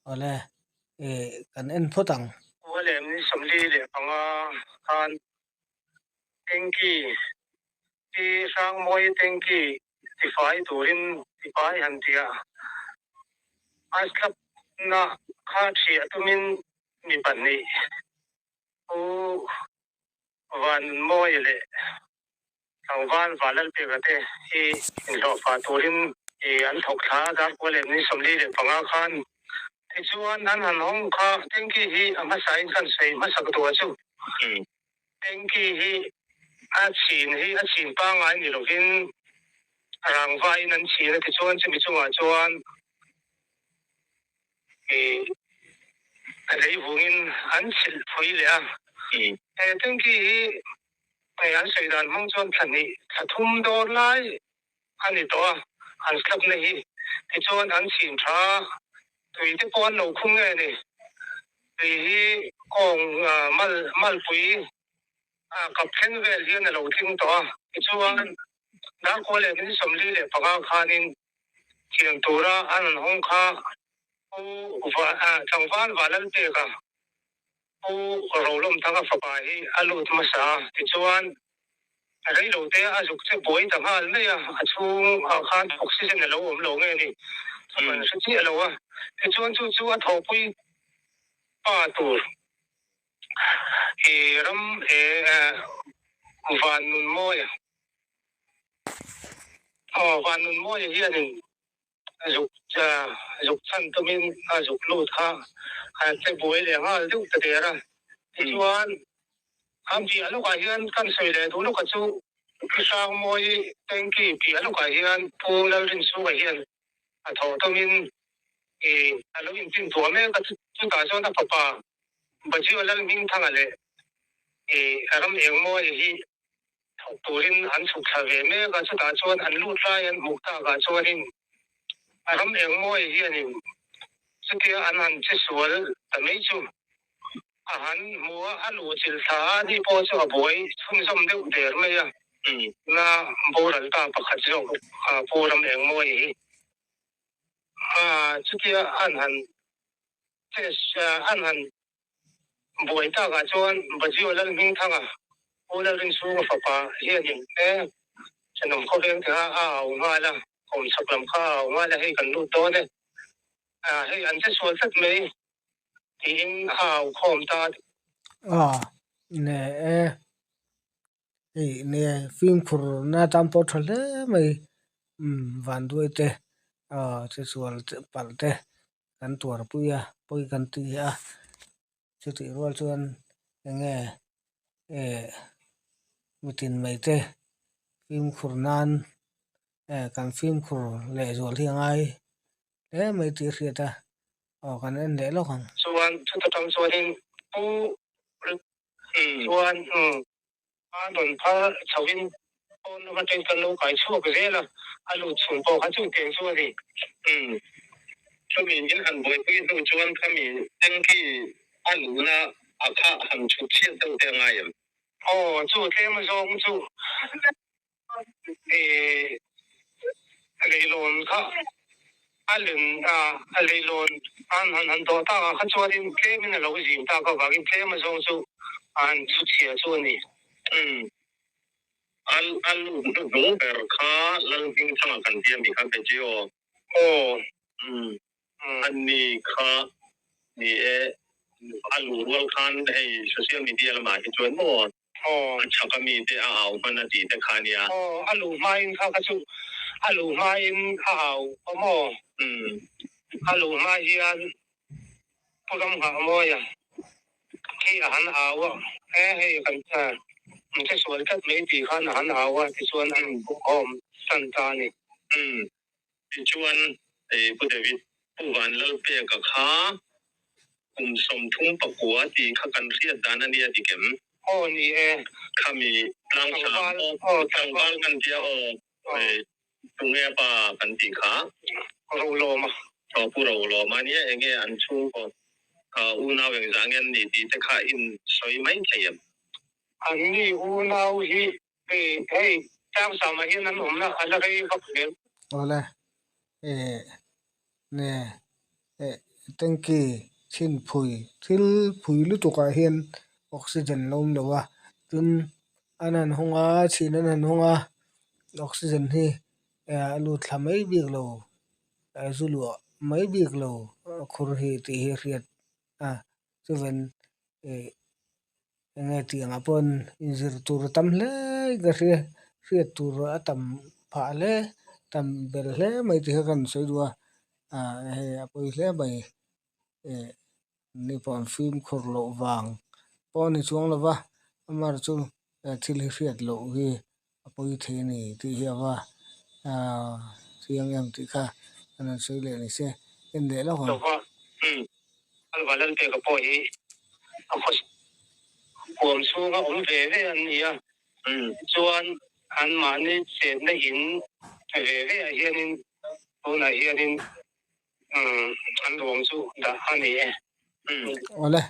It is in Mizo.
Awle eh kan en phawt ang. Kua leh ni 45 khan tanky Pi Hrangmawi tanky tifai turin tifai han tia a slap-na kha ṭhiah tumin mi pahnih Pu Vanmawia leh Tlangval Vanlalpeka te hi inhlawhfah turin an thawk thla a, Darkua leh ni 45 khan. Tichuan an han hawng kha tanky hi a hmasain khan sawi hmasak duh a chu. Tanky hi a chhin hi a chhin pangngai ni lovin rangvain an chhin a, tichuan chumi chungah chuan lei vungin an chhilh phui leh a. He tanky hi hei an sawi dan hmang chuan thla hnih thla thum dawr lai a ni tawh a, an slab na hi. Tichuan an chhin tha a, tui te pawh an lo khung nge ni. Tui hi kawng mal malpui kap thleng vel hian a lo tling tawh a. Tichuan Darkua leh min 45 khanin thiam tura an han hawng kha Pu Tlangval Vanlalpeka Pu Rolawmthanga fapa hi a lut hmasa a, tichuan reilo te a zuk che buai ta nghal mai a, a chhung ah khan oxygen a lo awm lo nge ni chu kan hre chiah lo a, tichuan chu chu a thawhpui pa tur i ram he Vannunmawia aw Vannunmawia hianin zuk zuk chhan tumin a zuk lut kha a che buai leh nghal deuh ta der a. Tichuan a piah lawkah hian kan sawi leh duh lawkah chu Pi Hrangmawi tanky piah lawkah hian Pu Lalrinchhunga hian a thawh tumin ih a lo intintuah mek a, chutah chuan a fapa Bajio Lalhmingthanga leh ih Ramengmawia hi Thawk turin an chhuk thla ve mek a, chutah chuan an lut lai an hmuh takah chuanin ram engmawi hianin chutia an han che sual ta mai chu a han hmu a, a luh chilh thla a, ni pawh chu a buai chhunzawm deuh der mai a, na boral ta pakhat zawk Pu Ram Engmawi hi chutia an han che an han Buai takah chuan Bajio Lalhmingthanga, Pu Lalrinchhunga fapa hianin e thenawm khawveng te kha a au nghal a, kawmchhak lam kha a au nghal a, hei kan lut dawn e, hei an che sual tlat mai tiin a au khawm ta. A ne e, hei ne fimkhur na tan pawh tha hle mai, umm vanduai te che sual palh te kan tuarpui a pawi kan ti a chutih rual chuan eng nge eh mitin mai te fimkhur nan eh kan fimkhur leh zual hi a ngai hle mai tih a hriat a aw kan en leh lawk ang. Chuan chuta tang chuanin Pu chuan A rawn phar chhoin pawn lama teng kan lo kai chhuak zel a, a lut chhun pawh kha chu teng chu a ni. Umm. Chumi in han buaipui hnu chuan khami tanky a luhna a kha han chhut chhiat deuh te a ngai em? Aw, chu tlem zawng chu ih leilawn kha a len a leilawn an han han dawh tak ah kha chuanin tlemin a lo zim tak avangin tlem azawng chu a han chhu chhia chu a ni. Umm. A a lut hnuhnung ber kha Lalhmingthanga kan tia mi kha Beji aw. Aw. Umm. A ni kha ni e a luh rual khan hei social media lamah hi chuan maw Aw, a chhak a mi te a au hman a tih te kha nia. Aw, a luh hmain kha kha chu a luh hmain a au a maw? Umm, a luh hma hian Pu Ramnghah Mawia khi a han au a, e hei kan an che sual tlat mai tih khan a han au a tichuan an awm tan ta a ni. Umm, Tichuan, Pu David, Pu Vanlalpeka kha kum 39 tih kha kan hriat dan a nia dik em? Aw ni e. Khami tlangsam aw, tlangval kan tia aw, tunge a pa kan tih kha? Rolawma. Aw Pu Rolawma nia, enge an chhungkaw unau engzah nge an nih tih te kha in sawi mai thei em? An ni unau hi Hei hei tlangsam ah hian an awmna a la rei vak hmel. Awle eh ne eh Tanky chhin phui thil phui lutuk ah hian oxygen a awm lo a tin an han hawng a chhin an han hawng a oxygen hi a lut thla mai bik lo zu luah mai bik lo khur hi tih hi a hriat a chuvan ih enge tih angah pawh inzir tur a tam hle in ka hria hriat tur a tam phah hle tam ber hle mai tih kha ka rawn sawi duh a ah hei a pawi hle mai ih ni pawh an fimkhur loh vang pawh a ni chuang lo va amaherawhchu chu thil hi hriat loh hi a pawi thei a ni tih hi a va ah chiang em tih kha an rawn sawi leh ni se en leh lawk ang. Lova umm Alvalalpeka pawh hi a khaw huam chhunga awm ve ve an ni a umm chuan anmahni chenna in ve ve ah hianin tunah hianin umm an ruang chu dah a ni e umm. Awle.